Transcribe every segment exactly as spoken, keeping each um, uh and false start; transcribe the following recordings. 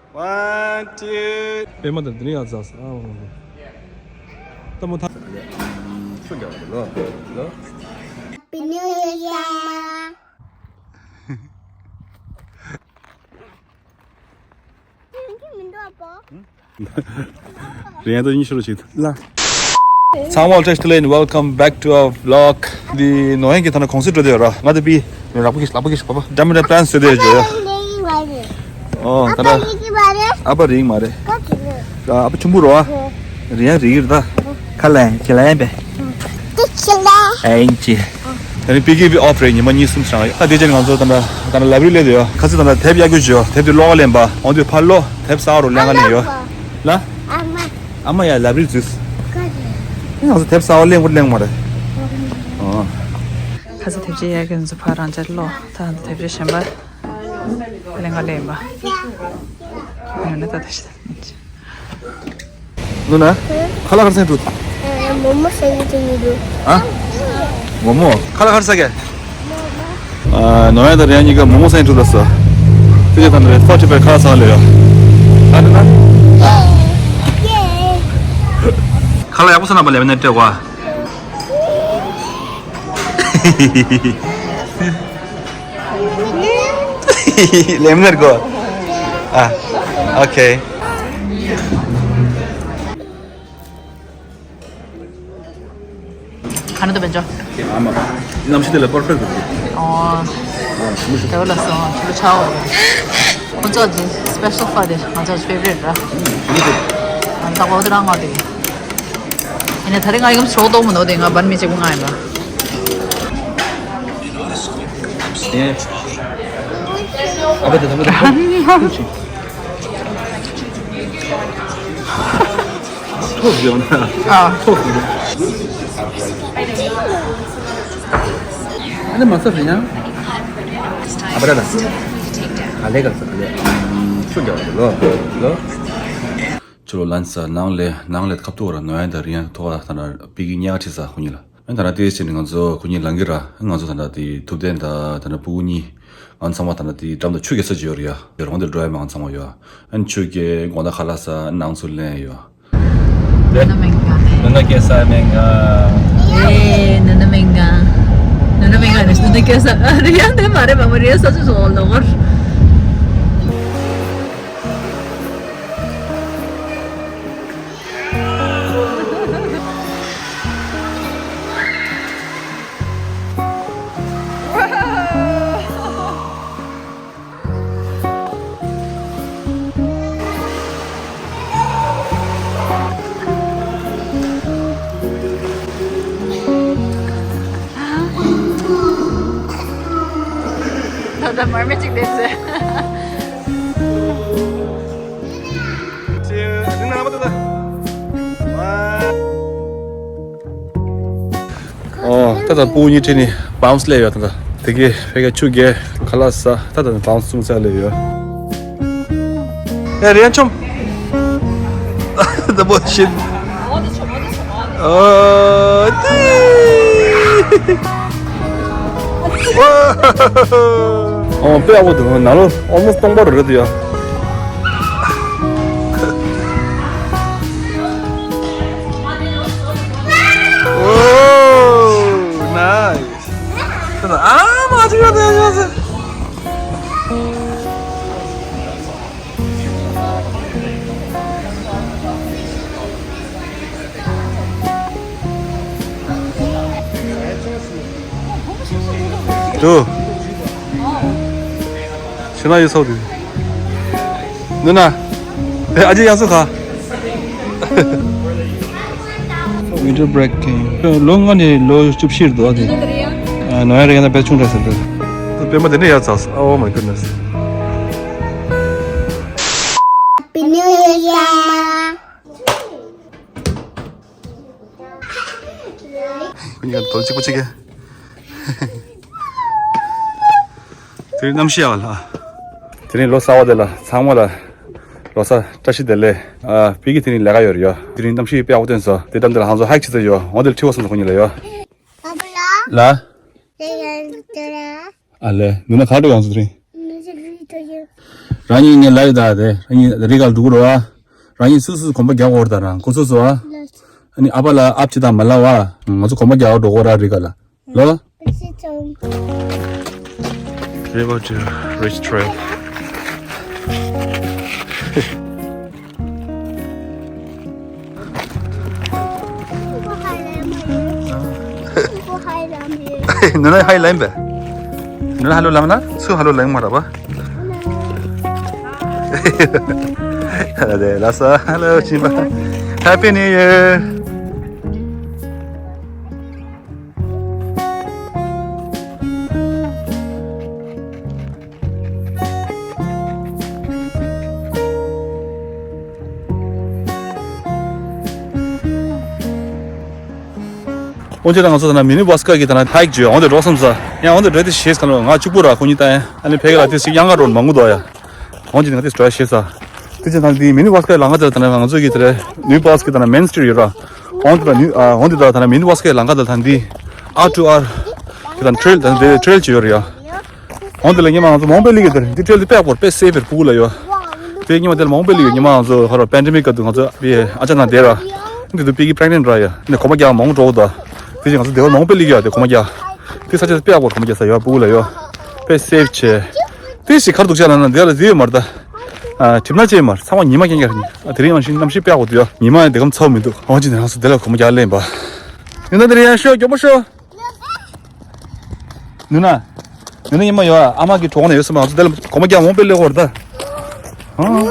One, two. པད་མ་དང་དེ་ནས་ཡར་འཛེགས། ཨ། ལྟད་མོ་ཐ། ཆུ་རྒྱག་པ་ལོ་ལོ། རེད་ཡ། ད་ཡིན་ཤོར་ཞིག་ལ། ཚང་མ་བཀྲ་ཤིས་བདེ་ལེགས། Welcome back to our vlog. འདི་ནོ་ཡན་གྱི་ཐ་ན་གུང་སེང་འགྲོ་བསྡད་ཡོད་ར། ང་དང་པི་ལག་པ་གིས་ལག་པ་གིས་པ་པ་འདྲ་མི་འདྲ་པི་ལན་བཟོས་བསྡད་ཡོད་ཡ། ཨོ་ད་ན་ཨ་ཕ་རིག་མ་རེད། ཨ་ཕ་ཆུང་བུ་རོ། རེད་ཡ་རིག་རེད་ད། ཁ་ལན་ཁྱེད་ལན་པས། ཨེ་ཅི། ད་ནི་པི་ཀི་པི་ཨོཕ་རེད། ཉི་མ་གཉིས་གསུམ་ཆགས་ཡོད། ད་དེ་རྗེས་ང་ཚོ་ད་ལྟ་ད་ལྟ་ལའི་བྷ་རི་སླེབས་ཡོད། ཁ་སང་ད་ལྟ་དེབ་གཡར་དགོས་བྱུང་། དེབ་དེ་ཀློག་ག་ལེན་པ། འོང་དུས་ཕར་ལོག་དེབ་གསར་པ་རུ་ལེན་ག་ལེན་ཡོད་ལ། ཨ་མ་ཡ་ལའི་བྷ་རི་འཛུལ། ང་ཚོ་དེབ་གསར་པ་ལེན་དགོས་ལེན་མ་རེད། ཨོ། ཁ་སང་དེབ་ཆ་གཡར་གི་ང་ཚོ་ཕར་རང་འཇགས་ཀློག་ད་དེབ་ཆ་གཞན་པ་ལེན་ག་ལེན་པ། ཡང་ན་ད་ད་ཤི་ད། ནུ་ན། ཁ་ལག་ག་རེ་ཟ་འགྲོ། མོག་མོག་ཟ་གི་འགྲོ་ནི་འདུག་ཨ། མོག་མོག་ཁ་ལག་ག་རེ་ཟ་གི། ཨ། ནོ་ཡན་དང་རེ་ཡན་གཉིས་ཀ་མོག་མོག་ཟ་གི་འགྲོ་ད་ས། དེ་རྗེས་ད་ནི་ཕོར་ཊི་ཕེར་ཁ་ལག་ཟ་ག་སླེབས་ཡོད། ཨ་ནི་ན། ཁ་ལག་ཡག་པོ་ཟ་ན་པ་ལེ་མོ་ནེ་ཌི་སྤྲད་དགོས། ལེ་མོ་ནེ་ཌི་དགོས། ཨ། ཨོ་ཁེ། ཁ་ན་ཏོ་བེན་ཅོ། ཨ་མ། གནམ་གཤིས་དེ་ལ་པར་ཕེག་ཏུ་འདུག་ཨོ། ཨ། མུ་ཤུ། དེ་བ་ལ་སོང་ཆུ་ལ་ཆའོ། ཁོ་ཚོ་གི་སི་པེ་ཤལ་ཧྥ་དེ་ང་ཚོ་ཕེ་ཝ་རི་ཊི་ར། ཨ། ད་གོ་དེ་རང་ང་དེ། ཡིན་ནའི་ད་རེས་ང་ཡི་གམ་ཤོག་ཏོག་མི་འདུག་དེ་ང་བན་མི་གཅིག་པུ་ང་ཡིན་པ། ཨ་ཕ་དེ་ད་ཕ་དེ། ཐོག་ཡོང་ན། ཨ། ཐོག་ཡོང་། ཨ་ནི་མ་ཚབ་རེད་ཡང་། ཨ་པ་ར་ད། ཨ་ལེ་ག་ས་ཨ་ལེ། ཆུ་རྒྱག་པ་ལོ་ལོ། ཆུ་ལོ་ལན་ས་ནང་ལེ་ནང་ལེ་ཁབ་ཏུ་བར་ནོ་ཡན་དང་རི་ཡན་ཐོག་ལ་ད་ན་པི་ཀི་ཉག་ཁྲི་ས་ཁོ་གཉིས་ལ། ཨ་ད་ན་དེ་ཕྱིན་ང་ཚོ་ཁོ་གཉིས་ལང་གི་ར། ང་ཚོ་ད་ན་དེ་ཐུབ་བསྟན་ད་ད་ན་ཕྲུ་གུ་གཉིས། ང་ཚང་མ་ད་ན་དེ་འགྲམ་ད་ཆུ་རྒྱག་ས་ཅིག་ཡོད་རེད་ཡ། དེ་རོང་དེ་འགྲོ་ཡ་མ་ང་ཚང་མ་ཡོད། ཨ་ནི་ཆུ་རྒྱག་དགོང་དག་ཁ་ལག་ཟ་ནང་ཚུར་ལེན་ཡོད། ནུ་ན་མེང་ག་ནུ་ན་ཀེ་ས་མེང་ག་ཨེ། ནུ་ན་མེང་ག་ནུ་ན་མེང་ག་ནི་ནུ་ན་ཀེ་ས་རི་ཡང་དེ་མ་རེད་པ། མ་རི་ཡང་ས་ཆུ་བཟོ་ལོ་གོར། ད་ལྟ་མར་མེ་གཅིག་བསྡད་ཟེར། ཨོ། ད་ལྟ་ཕྲུ་གུ་གཉིས་ཁྲིད་ནས་བའུན་སི་སླེབས་ཡོད། ད་ལྟ་དེ་གའི་ཕ་གིར་ཆུ་རྒྱག་ཁ་ལག་ཟ། ད་ལྟ་བའུན་སི་ཙུམ་ཙམ་སླེབས་ཡོད། ཨེ་རེད་ཆོམ། ད་བོ་ཤིན། ཨོ་ཏི། ཨོ་དཔེ་ཡག་པོ་འདུག་ནང་ལོགས་ཨོལ་མོ་སི་སྟོང་པ་རེད་འདུག་ཡ། ཨོ་ནའིས། ཨ་མ་ཅིག་ཡོད་དེ་ཡོད་ཟེར། དུ། ཕྱི་ན་ཡོད་ཚོགས་དུ། ནུ་ན། ཨ་ཅེ་ཡང་སུ་ཁ། Winter break. ལོ་ལྔ་ནས་ལོ་བཅུ་བཞི་རུ་འདུག་ཨ་དེ། ཨ་ནང་ཡ་རེ་ཡ་ན་དཔེ་ཆུང་དྲགས་ཟེར་འདུག་པད་མ་དེ་ནས་ཡར་འཛེགས། Oh my goodness. Happy New Year. ཁོ་གཉིས་ཀ་དོལ་གཅིག་པོ་གཅིག་གི། དེ་རིང་གནམ་གཤིས་ཡག་ལ། དེ་རིང་ལོ་གསར་པ་དེ་ལ་ཚང་མ་ལ་ལོ་གསར་བཀྲ་ཤིས་བདེ་ལེགས། ཨ་ཕ་གི་དེ་རིང་ལས་ཀ་ཡོད་རེད་ཡ། དེ་རིང་གནམ་གཤིས་དཔེ་ཡག་པོ་བཏོན་སོང་། དེ་འགྲམ་དེ་ལ་ང་ཚོ་ཧའིཀ་བྱེད་ས་ཡོད། འོ་དེ་ལ་ཁྲིད་དགོས་སོང་ཁོ་གཉིས་ལ་ཡ། ལ། ཨ་ལས། ནུ་ན་ག་འགྲོ་ཡོང་སོང་དེ་རིང་། རང་ཉིད་ངས་ལབ་ཡོད་ད་དེ། རང་ཉིད་རི་ཁ་ལ་འགྲོ་གི་རེད་བ། རང་ཉིད་སུ་སུ་གོམ་པ་རྒྱག་དགོས་རེད་ད། རང་ཁོ་སོ་སོ་བ། ཨ་ནི་ཨ་ཕ་ལ་ཨབ་ཅི་དང་མ་ལབ་བ། ང་ཚོ་གོམ་པ་རྒྱག་འགྲོ་དགོས་ར་རི་ཁ་ལ། ལོ། River to Ridge Trail. ནུ་ན་ཧའི་ལན་པས། ནུ་ན་ཧ་ལོ་ལམ་ན་སུ་ཧ་ལོ་ལན་མ་ར་བ། ལ་ས་ཧ་ལོ་ཅི་མ། Happy New Year. འོན་ཀྱང་ང་ཚོ་ད་ན་མི་ནི་བྷ་སི་ཀ་གི་ད་ན་ཧའིག་བྱོས། འོན་ཏེ་འགྲོ་བསམ་ས། ཡང་འོན་ཏེ་འགྲོ་དེ་ཤེས་ག་ལོ། ང་གཅིག་པུ་ར་ཁོ་གཉིས་ད་ཡང་ཨ་ནི་ཕ་གི་ལ་དེ་ཞིག་གཡང་ག་འགྲོ་མང་པོ་འདུག་ཡ། འོན་ཀྱང་ང་དེ་སྤྲོ་ཤེས་ས། དེ་ཅི་ད་འདི་མི་ནི་བྷ་སི་ཀའི་ལམ་ཁ་དེ་ད་ན་ང་ཚོ་གི་དེ་རེད། ནིའུ་བྷ་སི་ཀའི་ད་ན་མེན་སི་ཊི་རིཊ་ཡོད་ར། འོན་ཏེ་ད་ནིའུ་ཨ་འོན་ཏེ་ད་ད་ན་མི་ནི་བྷ་སི་ཀའི་ལམ་ཁ་དེ་ད་འདི་ཨར་ཊུ་ཨར་གི་ད་ཊི་རེལ་ད་འདི་ཊི་རེལ་ཅིག་ཡོད་རེད་ཡ། འོན་ཏེ་ལ་ཉི་མ་ང་ཚོ་མོང་པེ་ལི་གི་དེར་འདི་ཊི་རེལ་དེ་དཔེ་ཡག་པོ་རེད། དཔེ་སེབ་རེད། ཕྲུ་གུ་ལ་ཡོད། དེ་ཉི་མ་དེ་ལ་མོང་པེ་ལི་གི་ཉི་མ་ང་ཚོ་ཧ་རོ་པན་ཌེ་མིག་ག་དུས་ང་ཚོ་བི་ཨ་ཅག་ནང་བསྡད་ར། འདི་དུས་པི་ཀི་པི་རེག་ནེན་ཊི་ར་ཡ། འདི་གོམ་པ་རྒྱག་མང་པོ་འགྲོ་གི་འདུག་དེ་བཞིན་ང་ཚོ་སྡེ་བ་མོང་པེ་ལི་གི་ཡ་དེ་གོམ་པ་རྒྱག་དེ་ས་ཆ་དཔེ་ཡག་པོ་གོམ་པ་རྒྱག་ས་ཡོད། ཕྲུ་གུ་ལ་ཡོད། དཔེ་སེབ་བྱས། དེ་ཞིག་གར་འདུག་ཅག་ལ་ན་འདི་ལ་བཟི་ཡོད་མ་རེད་ད། ཁྲིམས་ན་ཅེས་མར་ཚང་མ་ཉི་མ་རྐྱང་རྐྱང་རེད། དེ་རིང་ཡང་ཞིང་གནམ་གཤིས་དཔེ་ཡག་པོ་འདུག་ཡ། ཉི་མ་ཡང་དེ་གམ་ཚ་བོ་མི་འདུག་འོ་ཅི་ནས་ང་ཚོ་དེ་ལ་གོམ་པ་རྒྱག་ལེན་པ། ཡིན་ན་དེ་རིང་ཡང་ཤོད། མགྱོགས་པོ་ཤོད། ནུ་ན། ནུ་ན་ཉི་མ་ཡོད། ཨ་མ་གི་གྲོགས་ནས་ཡོད་སེ་མ་ང་ཚོ་དེ་ལ་གོམ་པ་རྒྱག་མོང་པེ་ལི་གོ་རེད་ད། ཨ།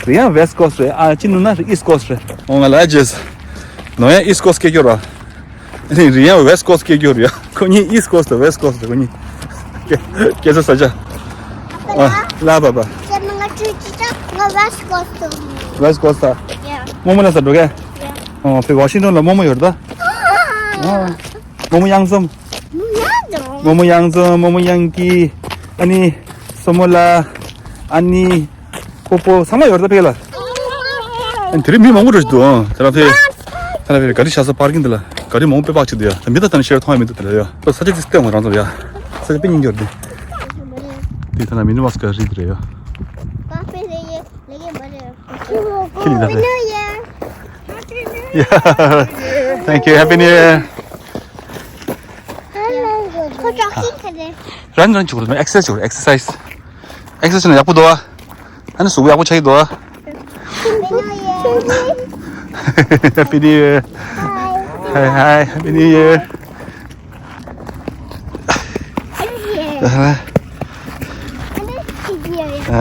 དེ་ཡང་ཝེ་སི་ཊི་ཀོ་སི་ཊི་རེད། ཨ་ཅི་ནུ་ན་ཨི་སི་ཊི་ཀོ་སི་ཊི་རེད། འོ་ང་ལ་ཨ་ཇེས། ནོ་ཡང་ཨི་སི་ཊི་ཀོ་སི་ཊི་སྐད་སྐྱོར་ར། ཨ་ནི་རི་ཡང་ཝེ་སི་ཊི་ཀོ་སི་ཊི་སྐད་སྐྱོར་རེད་ཡ། ཁོ་གཉིས་ཨི་སི་ཊི་ཀོ་སི་ཊི་དང་ཝེ་སི་ཊི་ཀོ་སི་ཊི་རེད་ཁོ་གཉིས། སྐད་ཆ་ས་ཆ། ཨ་ལ་བ་བ། ང་ཝེ་སི་ཊི་ཀོ་སི་ཊི་རེད། ཝེ་སི་ཊི་ཀོ་སི་ཊི་རེད། ཡ། རྨོ་མོ་ལ་ས་འགྲོ་གས། ཡ། ཨོ་ཕི་ཝ་ཤིང་ཊོན་ལ་རྨོ་མོ་ཡོད་རེད་ད། ཨ། རྨོ་མོ་གཡང་འཛོམས། རྨོ་མོ་གཡང་འཛོམས། རྨོ་མོ་གཡང་སྐྱིད། ཨ་ནི། སོ་མོ་ལ། ཨ་ནི། ཕོ་ཕོ་ཚང་མ་ཡོད་རེད་ད་ཕ་གི་ལ། ཨ་ནི་དེ་རིང་མི་མང་པོ་འགྲོ་ཞིག་འདུག་ཨང་། དེ་ལ་ཕེ། དེ་ལ་ཕེ་ག་རི་བཞག་ས་པར་ཀིང་དེ་ལ་ག་རི་མང་པོ་དཔེ་དཔག་ཅིག་འདུག་ཡ། ད་མི་ད་ད་ནི་ཤེར་མཐོང་ཡ་མི་འདུག་དེ་ལ་ཡ། ད་ས་ཆ་དེ་སྟོན་འོང་རང་ཚོ་ཡ། ས་ཆ་དཔེ་སྙིང་རྗེ་རེད་དེ། དེ་ད་ན་མི་ནི་མ་སི་ཀ་རི་དེ་རེད་ཡ། ཁྱི་ལི་ད་ཕེ། Yeah. Thank you. Happy New Year. ཁོ་ཀྲོག་ཤིང་ཁ་རེད། རན་རན་བྱུག་རེད། ཨེག་སར་སའིཛ་བྱུག་རེད། ཨེག་སར་སའིཛ། ཨེག་སར་སའིཛ་བྱས་ན་ཡག་པོ་འདུག་ཨ། ཨ་ནི་གཟུགས་པོ་ཡག་པོ་ཆགས་ཀྱི་འདུག་ཨ། Happy New Year. Hi, hi. Happy New Year. ཨ་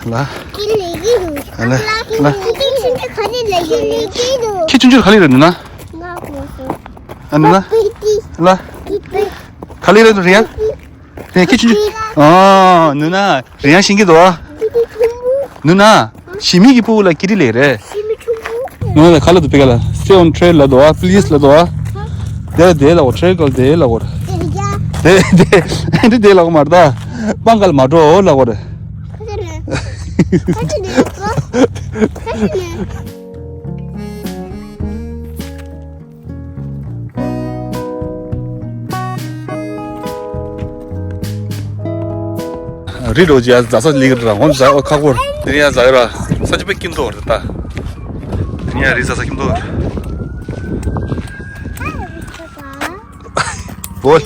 ལ། ཨ་ལ། ཁྱི་ཆུང་ཆུང་ག་ལེ་རེད་ནུ་ན། ཨ་ནུ་ན། ཨ་ལ། ག་ལེ་རེད་རེད་ཡ། ནས་ཁྱི་ཆུང་ཆུང་། ཨ། ནུ་ན་རི་ཡང་ཤིང་གི་དོ། ནུ་ན། ཞི་མི་གི་ཕྲུ་གུ་ལ་ཀི་ཏི་ལེ་རེད། ནུ་ན་ལ་ཁ་ལ་དུ་པི་ཀ་ལ། Stay on trail ལ་དོ། Please ལ་དོ། དེ་ལ་དེ་ལ་འོ། ཊེལ་ག་ལ་དེ་ལ་འོ། དེ་དེ་དེ་དེ་ལ་འོ་མར་ད། པང་ག་ལ་མ་འགྲོ་ལ་འོ། རི་རོ་ཇི་ཡ་ཟ་ས་ལིག་ར་ཧོན་ཟ་ཁ་ཁོར་དེ་ཡ་ཟ་ཡོ་ར་ས་ཅི་པེ་ཀིན་ཏོ་ར་ད། དེ་ཡ་རི་ཟ་ས་ཀིན་ཏོ་ར། བོལ།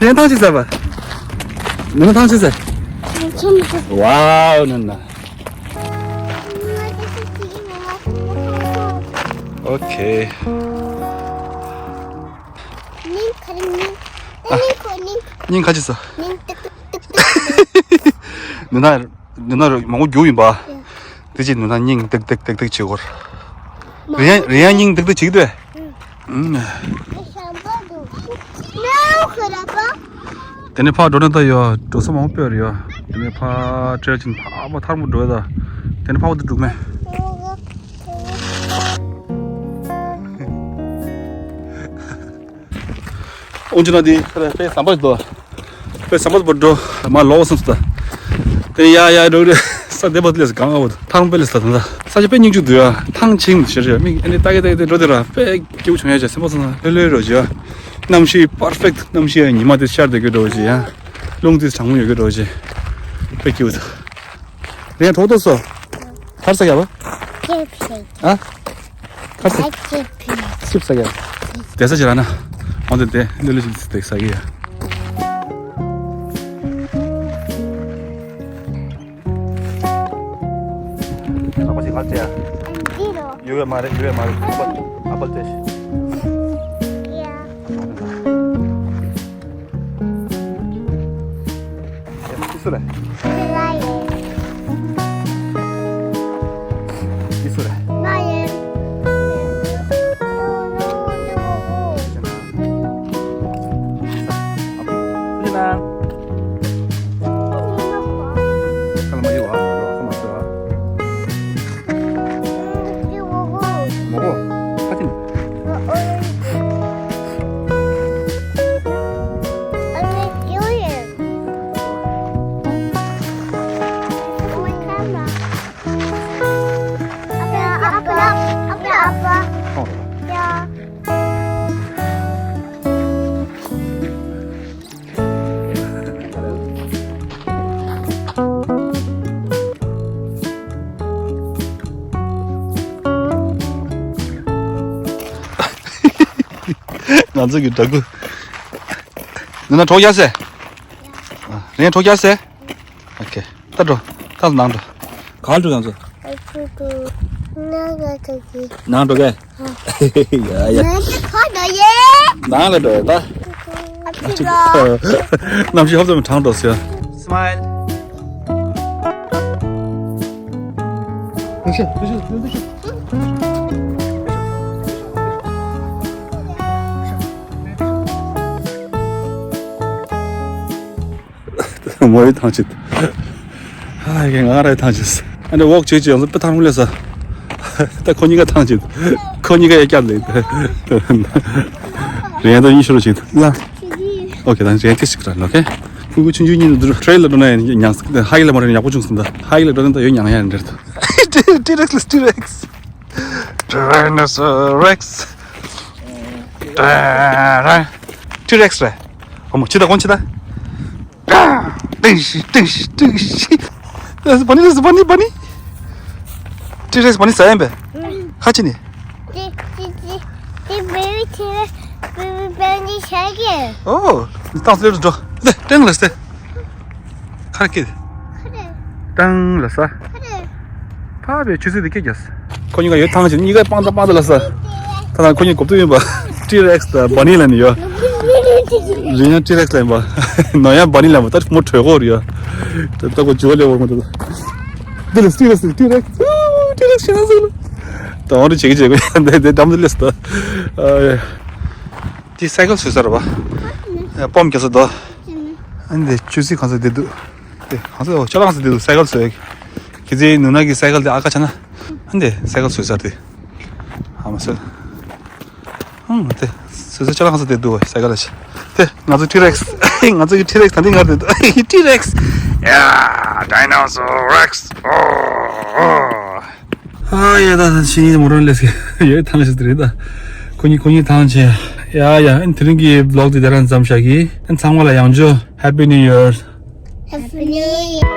ལན་ཐང་ཅིག་ཟ་བ། ནུ་ན་ཐང་ཅིག་ཟ། ཝའོ་ནུ་ན། ཨོ་ཁེ། སྙིང་ཁ་རི་སྙིང་། ཨ། སྙིང་ཁོ་སྙིང་། སྙིང་ཁ་ཅིག་ཟ། སྙིང་ཏིག་ཏིག་ཏིག་ཏིག་ཏིག། ནུ་ན། ནུ་ན་རོ་མང་པོ་རྒྱུག་ཡིན་པ། དེ་ཅི་ནུ་ན་སྙིང་ཏིག་ཏིག་ཏིག་ཏིག་བྱེད་གོ། རི་ཡང་རི་ཡང་སྙིང་ཏིག་ཏིག་བྱེད་ཀྱི་འདུག་ཨེ། དེ་ནས་ཕར་འགྲོ་ན་ད་ཡོད་འགྲོ་ས་མང་པོ་ཡོད་རེད་ཡ། དེ་ནས་ཕར་ཊེལ་ཅིག་ཕར་ཕར་ཐལ་མོ་འགྲོ་ཡ་ད། དེ་ནས་ཕར་བ་དུ་འགྲོ་མེད། ཨོང་ཅི་ན་དེ་ཁ་ལ་དཔེ་ཟམ་པ་ཞིག་འདུག་དཔེ་ཟམ་པ་འདུག་འགྲོ་མ་ལོག་སོང་ཟེར། དེ་ཡ་ཡ་འགྲོ་གི་རེད། ད་བདེ་བ་ལས་གང་ཨོ་ཐང་པེ་ལས་ད་ད་ས་ཆ་དཔེ་སྙིང་རྗེ་འདུག་ཡ། ཐང་ཆེན་ཞེ་རེ་མིག་ཨ་ནི་ལྟ་གི་ལྟ་གི་ལྟ་འགྲོ་དེ་ར་དཔེ་སྐྱིད་པོ་བྱུང་ཡ་ཅེ་སེམས་པ་ཚང་ལྷོད་ལྷོད་རོ་ཅེ། གནམ་གཤིས་པར་ཕེག་ཊི། གནམ་གཤིས་ཉི་མ་དེ་ཤར་བསྡད་གི་འགྲོ་ཅེ་ཡ། རླུང་དེ་གྲང་མོ་ཡོད་གི་འགྲོ་ཅེ། དཔེ་སྐྱིད་པོ་འདུག་རེད་གྲོགས་དོ་སོ། གར་ས་ག་བ། ཅེབ་ཤེག་གར་ས། ཅེབ་ཤེག་ཅེབ་ཤེག་དེ་ས་ཅི་ར་ན། འོན་ཏེ་དེ་ལེ་ལེ་ཞིག་དེ་ས་གི་ཡ། ཨ་ཕ་ཞིག་ཁ་ཅེ་ཡ། འདི་རོ། ཡོད་ཡོད་མ་རེད་ཡོད་ཡོད་མ་རེད། ཨ་ཕ་ཨ་ཕ་ལྟོས་ཤིག་ཡ། ཨེ། ཅི་སུ་རེད། ཅི་སུ་རེད། ང་ཚོ་གི་འདྲ་སྐུ། ནུ་ན་གྲོགས་རྒྱག་སེ། རེད་གྲོགས་རྒྱག་སེ། ཨོ་ཁེ། ད་འགྲོ། ད་ནང་འགྲོ། ག་ལ་འགྲོ་ཡང་ཚོ། ནང་འགྲོ་གས། ཡ་ཡ། ནང་ལ་འགྲོ་ཡ་ད། གནམ་གཤིས་ཧབ་ཙམ་གྲང་འགྲོ་ཟེར། སྨའིལ། མོ་ཡི་ཐང་ཆད། ཧ་ཡ་ང་ར་ཡི་ཐང་ཆད། ཨ་ནི་ཝོག་བྱེད་ཀྱི་ཡང་ཚོ་པི་ཐང་རུང་ལས་ས། ད་ཁོ་གཉིས་ཀ་ཐང་ཆད། ཁོ་གཉིས་ཀ་ཡ་སྐྱར་ལས། རེད་ད་ཡིན་ཤོར་ཕྱིན་ལ། ཨོ་ཁེ་ད་རེད་ཐིག་ཅིག་ར་ལོ་ཁེ། ཁུ་ཁུ་ཆུང་ཆུང་གཉིས་འདུག་ཊེ་རེལ་ལ་འགྲོ་ན་ཡང་ཉག་ཧ་ཡི་ལ་མ་རེད་ཡག་པོ་བྱུང་སོང་ད། ཧ་ཡི་ལ་འགྲོ་ན་ད་ཡོད་ཉག་ཡ་འདྲ་ད། ཊི་རེག་སི་ཊི་རེག་སི། ཊི་རེག་སི། ཊི་རེག་སི་རེད། ཨོ་མོ་ཁྱི་ད་གོན་ཁྱི་ད། ཏིང་ཤི་ཏིང་ཤི་ཏིང་ཤི། ཨ་སི་བ་ནི་ཨ་སི་བ་ནི་བ་ནི། ཊི་རེག་སི་བ་ནི་ཟ་ཡན་པས། ཧ་ཅི་ནི། ཏི་ཏི་ཏི་ཏི་བེ་བི་ཊི་རེག་སི་བེ་བི་བེ་ནི་ཤ་གི། ཨོ། ཏང་སི་ལེ་རུ་འགྲོ། ཏེ་ཏེང་ལ་སྟེ། ཁ་ཀི། ཏང་ལ་ས། ཕ་བའི་ཆུ་ཚོད་དེ་སྐད་རྒྱག་ཁོ་གཉིས་ཀ་ཡོད་ཐང་ཆེན་གཉིས་ཀ་སྤང་ད་སྤང་ད་ལ་ས། ད་ནང་ཁོ་གཉིས་གོ་བསྡུར་ཡིན་པ། ཊི་རེག་སི་དང་བ་ནི་ལ་ནི་ཡོད། རིང་ཡང་ཊི་རེག་སི་ལ་ཡིན་པ། ནང་ཡང་བ་ནི་ལ་ཡིན་པ། ད་མོ་གྲོད་ཁོག་རེད་ཡ། ད་ལྟ་ཁོ་ཇོ་ལེ་བོར་མ་ད། འདི་ལ་ཊི་རེག་སི་ཊི་རེག་སི་ཊི་རེག་སི་ཤེས་ན་ཟེར་ལ། ད་འོང་རེ་བྱེད་ཀྱི་བྱེད་དགོས་ཡ་འདི་འདི་འགྲམ་དུ་སླེབས་སོང་ད། ཨ་ཡ། འདི་སའི་ཀལ་བཟོས་ས་རེད་པ། ཨ་སྤོམ་རྒྱག་ས་དོ། ཨ་འདི་ཆུ་ཚོད་གང་ས་བསྡད་འདུག་དེ་ང་ཚོ་ཅ་ལག་ཚོ་དེ་ཚོ་སའི་ཀལ་བཟོས། ཁྱེད་ཚོའི་ནུ་ན་གི་སའི་ཀལ་དེ་ཨ་ཁ་ཆ་ན། ཨ་འདི་སའི་ཀལ་བཟོས་ས་དེ། ཨ་མ་སོ། ཨང་དེ་སོ་སོ་ཅ་ལག་ཚོ་དེ་འདུག་སའི་ཀལ་ལ་ཆ། དེ་ང་ཚོ་ཊི་རེག་སི། ང་ཚོ་གི་ཊི་རེག་སི་ད་འདི་ངར་དེ་འདུག་ཊི་རེག་སི། ཡ། ཌའི་ནོ་སོ་རེག་སི། ཨོ། ཨ་ཡ་ད་ཕྱི་ཉིན་མོ་རང་ལས་ཀྱི་ཡོད་ཐང་ཞིག་རེད་ད། ཁོ་གཉིས་ཁོ་གཉིས་ཐང་ཆད། ཡ་ཡ་ཨ་དེ་རིང་གི་བི་ལོག་དེ་དེ་རང་མཚམས་བཞག་གི། ཨ་ཚང་མ་ལ་ཡང་བསྐྱར་Happy New Year. Happy New Year.